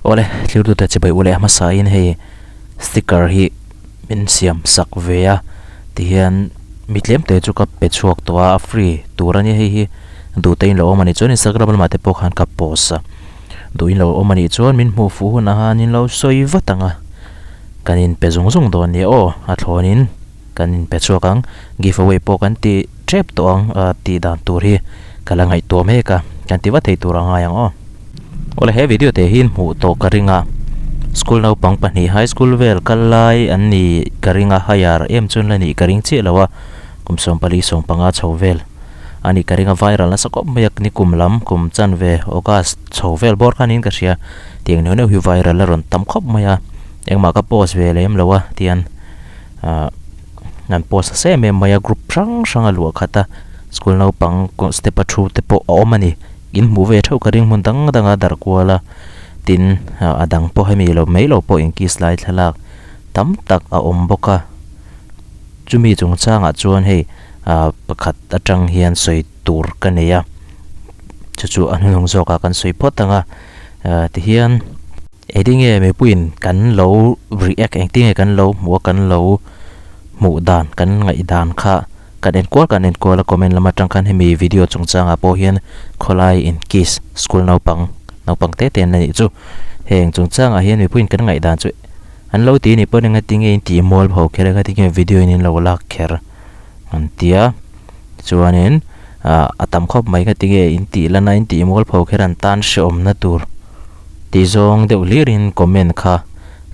Awle thlir tute chibai u leh hmasa in hei sticker hi min siam sak ve a tihian mi tlem te chu ka pe chhuak tawh a a free tur a nia hei hi duh te in lo awm a nih chuan instagram lamah te pawh khan ka post a duh in lo awm a nih chuan min hmuh fuh hunah khan in lo sawi vat ang a kan in pe zung zung dawn nia aw a thlawn in kan in pe chhuak ang give away pawh kan ti tep tawh ang ah tih dan tur hi ka la ngaihtuah mek a kan ti vat thei tur a ngai ang aw. Awle he video te hi hmuh tawh ka ring a school naupang pahnih high school vel kal lai an ni ka ring a higher em chuan la nih ka ring chiah lo a kum 14 15 chho vel a nih ka ring a viral nasa khawp mai a ni kum lam kum chanve august chho vel bawr khan in ka hria tiang neuh neuh hi viral a rawn tam khawp mai a engmah ka post ve lem lo a tian ah an post nasa em em mai a group hrang hrang a luah khat a school naupang step a thu te pawh a awm a ni. In hmuh ve theuh ka ring hmun dang dang a darh kual a, tin a dang pawh hemi lo mai lo pawh inkiss lai thlalak tam tak a awm bawk a, chumi chungchangah chuan hei ah pakhat atang hian sawi tur ka nei a, chu chu a hnuhnung zawkah kan sawi phawt ang a, ah tihian engtinge mipuiin kan lo react engtinge kan lo hmuh a kan lo hmuh dan kan ngaihdan kha. Kan enkual kan enkual a comment lam atang khan hemi video chungchangah pawh hian khawlai in kiss school naupang naupang te te an la nih chu. Heng chungchangah hian mipuiin kan ngaihdan chu an lo ti a nih pawhin engatinge in tih mual pho kher engatinge video in in lo lak kher an ti a. Chuanin ah a tam khawp mai engatinge in tih lana in tih mual pho kher an tan hrehawmna tur tih zawng deuh hlirin comment kha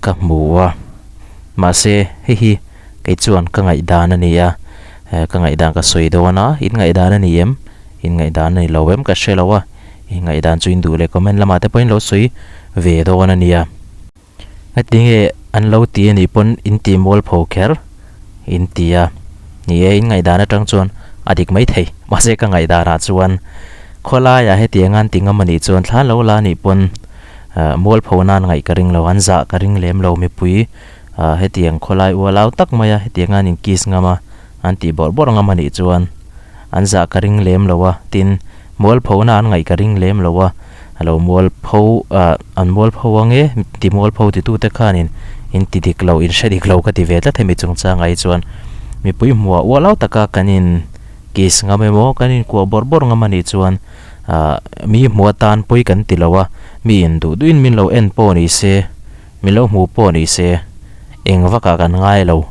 ka hmu a. Mahse hei hi. Kei chuan ka ngaihdan a ni a, ka ngaihdan ka sawi dawn a, in ngaihdan a ni em? In ngaihdan a ni lo em ka hre lo a, in ngaihdan chu in duh leh comment lamah te pawhin lo sawi ve dawn a nia. Heti nge an lo ti a nih pawn in ti mualpho kher in ti a, ni e in ngaihdan atang chuan a dik mai thei, mahse ka ngaihdanah chuan khawlaiah hetiang an ti ngam a nih chuan thla lo la a nih pawn mualpho nan ngaih ka ring lo, an zah ka ring lem lo mipui. Ah hetiang khawlai ualau tak mai a, hetiang an in kiss ngam a, an tih bawrh bawrh ngam a nih chuan an zah ka ring lem lo a, tin mualphona an ngaih ka ring lem lo a, a lo mualpho ah an mualpho ang e ti mualpho titute khanin in ti dik lo in hre dik lo ka ti ve tlat hemi chungchangah hi chuan mipui hmuah ualau taka kan in kiss ngam emaw kan in kuah bawrh bawrh ngam a nih chuan ah mi hmuh atan pawi kan ti lo a, mi in duh duhin min lo en pawh ni se. Min lo hmu pawh ni se, eng vakah kan ngai lo,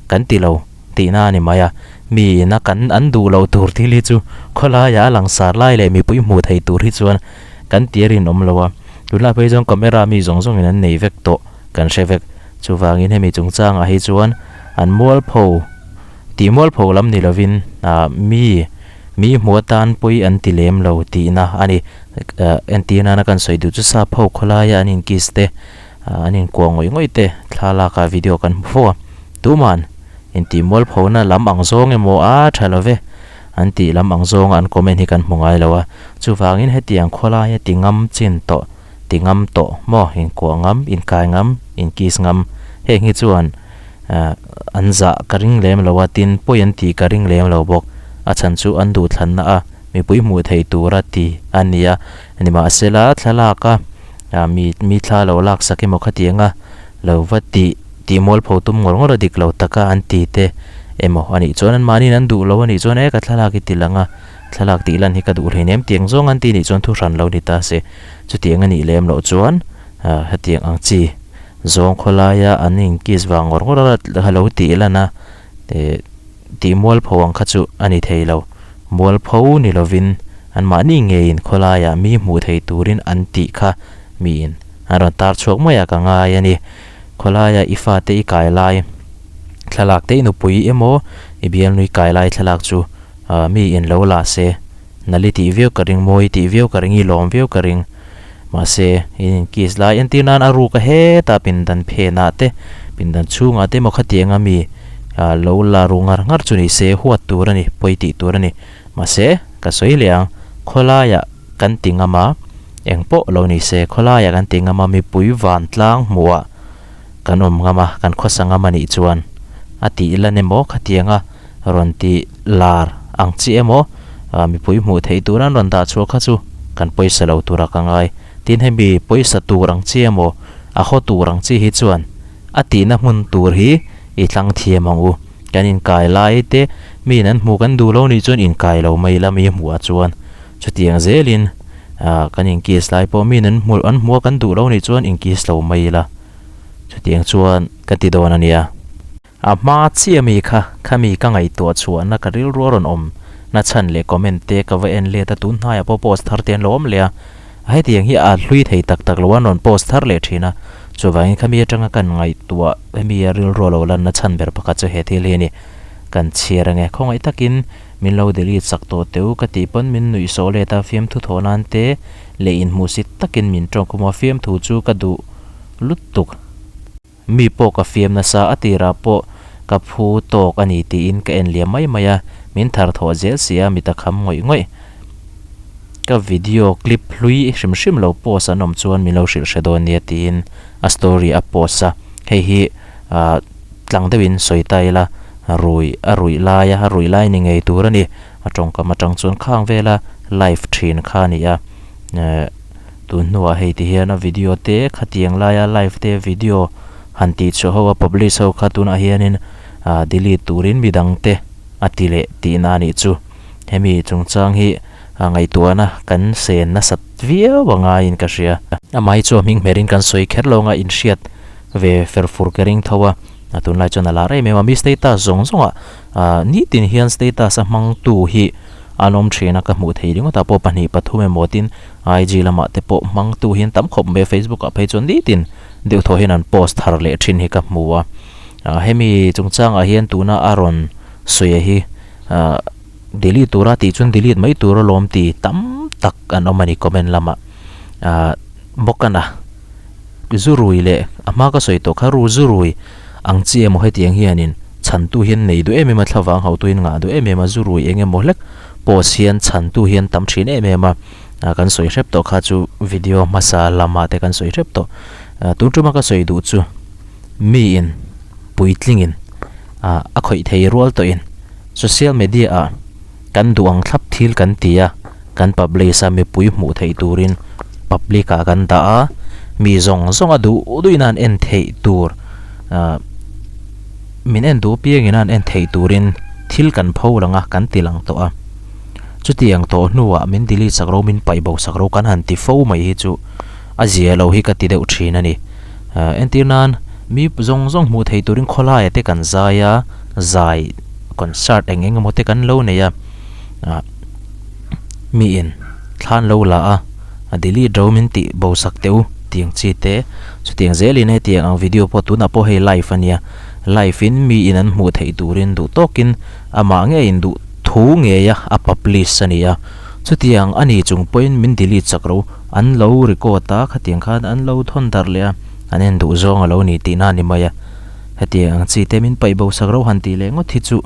kan ti lo tihna a ni mai a. Mi ina kan an duh loh tur thil hi chu khawlaiah a langsar lai leh mipui hmuh theih tur hi chuan kan ti a rinawm lo a. Tunlai phei chuan camera mi zawng zawngin an nei vek tawh kan hre vek. Chuvangin hemi chungchangah hi chuan an mualpho tih mualpho lam ni lovin ah mi mi hmuh atan pawi an ti lem lo tihna a ni. Entir nana kan sawi duh chu sap ho khawlaia an inkiss te an inkuah ngawih ngawih te thlalak ah video kan hmu fo a tuman intih mualphona lam ang zawng emaw a tha lo ve an tih lam ang zawnga an comment hi kan hmu ngai lo a chuvangin hetiang khawlaia ti ngam chin tawh ti ngam tawh maw inkuah ngam inkai ngam inkiss ngam heng hi chuan an zah ka ring lem lo a tin pawi an tih ka ring lem lo bawk a chhan chu an duhthlanna a. Mipui hmuh theih tura ti a ni a, nimahsela thlalaka mi mi thla lo laksak emaw khatianga lo va tih tih mualpho tum ngawr ngawr a dik lo taka an ti te emaw a nih chuan anmahniin an duh lo a nih chuan e ka thlalak i ti lang a, thlalak tih lan hi ka duh hleinem tiang zawng an ti nih chuan thuhran lo ni ta se, chutiang a nih lem loh chuan hetiang ang chi zawng khawlaia an inkiss vang ngawr ngawr a lo tih lan a. Tih mualpho ang kha chu a ni thei lo. Mualpho ni lovin anmahni ngeiin khawlaiah mi hmuh thei turin an tih kha miin an rawn tar chhuak mai a ka ngai a ni. Khawlaia i fate i kai lai thlalak te i nupui emaw i bialnui kai lai thlalak chu miin lo la se. Nali tih viau ka ring, mawi tih viau ka ring, i lawm viau ka ring. Mahse, in inkiss lai entir nan a ruk a hetah pindan phenah te, pindan chhungah te emaw khatianga mi lo la ru ngar ngar chu ni se huat tur a ni, pawi tih tur a ni. Mahse, ka sawi leh ang, khawlaiah kan ti ngam a, eng pawh lo ni se, khawlaiah kan ti ngam a, mipui vantlang hmuhah kan awm ngam a, kan khawsa ngam a nih chuan a tih lan emaw khatianga rawn ti lar ang chi emaw mipui hmuh theih tur an rawn dah chhuah kha chu kan pawisa lo tura ka ngai. Tin hemi pawisa tur ang chi emaw a haw tur ang chi hi chuan a tihna hmun tur hi i tlang thiam ang u. Kan inkai lai te miin an hmuh kan duh lo nih chuan inkai lo mai ila mi hmuh ah chuan chutiang zelin ah kan inkiss lai pawh miin an hmuh an hmuh a kan duh lo nih chuan inkiss lo mai ila chutiang chuan ka ti dawn a nia. A hma chiah mi kha khami ka ngaihtuah chhuahna ka rilru a rawn awm na chhan leh comment te ka va en let a tun hnaiah pawh post thar te an lo awm leh a, hetiang hi a hlui thei tak tak lo a an rawn post thar leh thin a, chuvangin khami atanga kan ngaihtuah hemi a rilru a lo lan na chhan ber pakhat chu he thil hi a ni. Kan chhiar ange khawngaih takin min lo delete sak tawh teh u ka tih pawn min nuih sawh let a fiamthu thawh nan te leh inhmuhsit takin min tawngkhum a fiamthu chu ka duh lutuk. Mi pawh ka fiam nasa, a tirah pawh ka phu tawk a ni tiin ka en liam mai mai a, min thar thawh zel si a, mit a kham ngawih ngawih. Ka video clip hlui hrim hrim lo post an awm chuan min lo hrilh hre dawn nia tiin a story a post a, hei hi ah tlang deuhin sawi ta ila rui a ruih lai a, a ruih lai ni ngei tur a ni, a tawngkam atang chuan khang vela live thin kha a ni a, eh. Tun hnuah hei ti hian a video te khatiang laia live te video han tih chhuah ho a publish ho kha tunah hianin ah delete turin midang te a ti leh tihna a nih chu. Hemi chungchang hi ah ngaihtuahna kan sen nasat viau a ngaiin ka hria. Amah hi chu a hming hmerin kan sawi kher lo anga inhriat ve fer fur ka ring tho a, a tunlai chuan a lar em em a, mi status zawng zawngah ah nitin hian status a hmangtu hi an awm thin a ka hmuh thei ringawt ah pawh pahnih pathum emaw tin IG lamah te pawh hmangtu hian tam khawp mai a, Facebook ah phei chuan nitin deuh thaw hian an post thar leh thin hi ka hmu a, ah hemi chungchangah hian tuna a rawn sawi a hi ah delete tura tih chuan delete mai tur alawm ti tam tak an awm a ni comment lamah ah bawk a na zurui leh a hma ka sawi tawh kha ru zurui ang chi emaw hetiang hianin chhantu hian nei duh em em a thlavang hautu in ngah duh em em a zurui eng emaw hlek post hian chhantu hian tam thin em em a. Ah kan sawi hrep tawh kha chu video hmasa lamah te kan sawi hrep tawh. Ah tun tuma ka sawi duh chu miin puitlingin ah a khawih thei rual tawhin social media ah kan duh ang thlap thil kan ti a, kan publish a mipui hmuh theih turin public ah kan dah a, mi zawng zawng a duh duhin a han en theih tur ah min en duh apiangin a han en theih turin thil kan pho lang a, kan ti lang tawh a. Chutiang tawh hnuah min delete sak ro, min paih bo sak ro kan han ti fo mai hi chu a zia lo hi ka ti deuh thin a ni. Entir nan mi zawng zawng hmuh thei turin khawlaia te kan zai a, zai concert eng eng emaw te kan lo nei a, miin thlan lo la a, a delete ro min tih bo sak teh u tiang chi te. Chutiang zelin hetiang ang video pawh tunah pawh hei live a nia, live in miin an hmuh theih turin duh tawkin amah ngeiin duh Thu ngeia a publish a ni a, chutiang a ni chung pawhin min delete chak ro, an lo record a, khatiang khan an lo thawn darh leh a, an en duh zawng a lo ni tihna a ni mai a. Hetiang ang chi te min paih bo sak ro han tih leh ngawt hi chu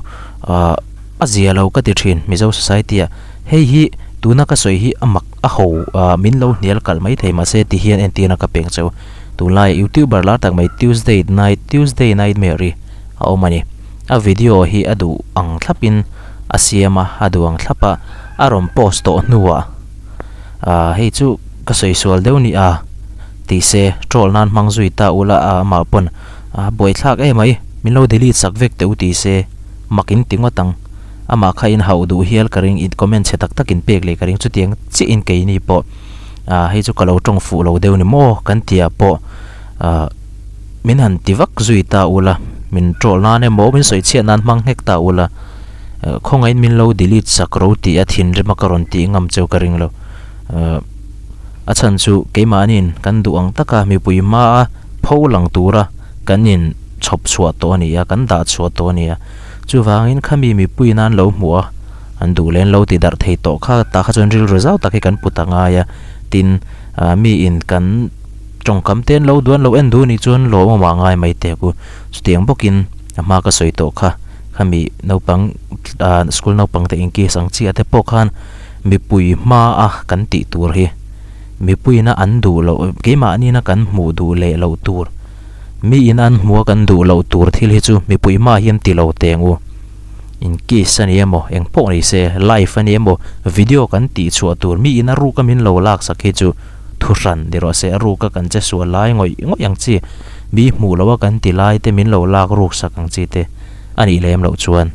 ahh a zia lo ka ti thin Mizo society ah. Hei hi tuna ka sawi hi a mak a ho ah min lo hnial kalh mai thei mahse ti hian entirna ka peng cheu. Tunlaiah youtuber lar tak mai Tuesday night Tuesday nightmare-i a awm a ni. A video hi a duh ang thlapin a siam a, a duh ang thlap a, a rawn post tawh hnuah ah hei chu ka sawi sual deuh ni a tih se troll nan hmang zui ta ula a amah pawn a buaithlak em mai min lo delete sak vek teh u tih se mak in ti ngawt ang amah kha in hauh duh hial ka ring in comment chhe tak tak in pek leh ka ring chutiang chiah in keini pawh ah hei chu ka lo tawng fuh lo deuh ni maw kan tih ah pawh ah. Min han ti vak zui ta ula, min troll nan emaw min sawi chhiat nan hmang nghek ta ula, khawngaihin min lo delete sak ro tih a thinrim a ka rawn tih ngam cheu ka ring lo. A chhan chu keimahniin kan duh ang taka mipui hmaa pho lang tura kan in chhawp chhuah tawh a ni a, kan dah chhuah tawh a ni a. Chuvangin khami mipui nan lo hmuh a, an duh leh an lo ti darh thei tawh kha tah kha chuan rilru zau tak hi kan put a ngai a, tin miin kan. Tawngkam te an lo duan lo en duh nih chuan lawm awmah ngai mai teh ku. Chutiang bawkin a hma ka sawi tawh kha, khami naupang ah school naupang te inkiss ang chiah te pawh khan mipui hma a kan tih tur hi mipuiin a an duh loh keimahniin a kan hmuh duh leh loh tur miin an hmuh a kan duh loh tur thil hi chu mipui hma hian ti lo teng u. Inkiss a ni emaw eng pawh ni se live a ni emaw video kan tih chhuah tur miin a ruk a min lo laksak hi chu. Thu hran ni rawh se, a ruka kan che sual lai ngawih ngawih ang chi, mi hmuh loha kan ti lai te min lo lak ruk sak ang chi te a nih lem loh chuan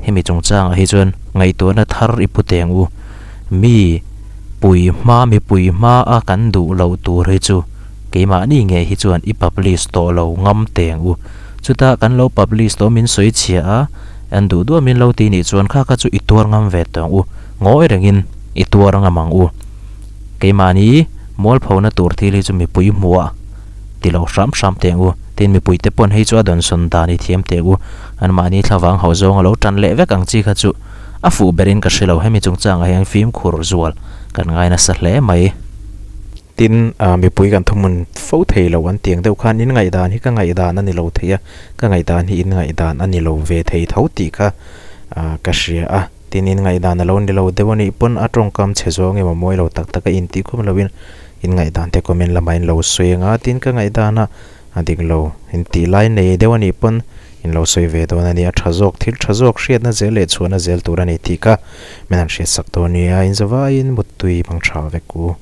hemi chungchangah hi chuan ngaihtuahna thar i pu teng u. Mi pui hma mipui hma a kan duh loh tur hi chu keimahni nge hi chuan i publish tawh lo ngam teng u. Chuta kan lo publish tawh min sawi chhia a, an duh duah min lo ti nih chuan kha kha chu i tuar ngam ve tawh ang u, ngawi rengin i tuar ngam ang u. Keimahni mualphona tur thil hi chu mipui hmuh a ti lo hram hram teh ang u. Tin, mipuite pawn hei chu a dawnsawn dan i thiam teh u. Anmahni thlavang hauh zawng a lo tan leh vek ang chi kha chu a fuh berin ka hre lo. Hemi chungchangah hian fimkhur zual kan ngai nasa hle mai. Tin, mipui kan thuhmun fo thei lo an tiang deuh khan in ngaihdan hi ka ngaihdan a ni lo thei a, ka ngaihdan hi in ngaihdan a ni lo ve thei tho tih kha ka hria a. Tin, in ngaihdan a lo ni lo deuh a nih pawn a tawngkam chhe zawng emaw mawi lo tak tak a intih khum loin in ngaihdan te comment lamah in lo sawi ang a, tin ka ngaihdan a a dik lo intih lai nei deuh a nih pawn in lo sawi ve dawn a ni. A tha zawk, thil tha zawk hriatna zel leh chhuahna zel tur a ni tih kha min han hriatsak dawn nia, in zavaiin muttui bang tha vek u.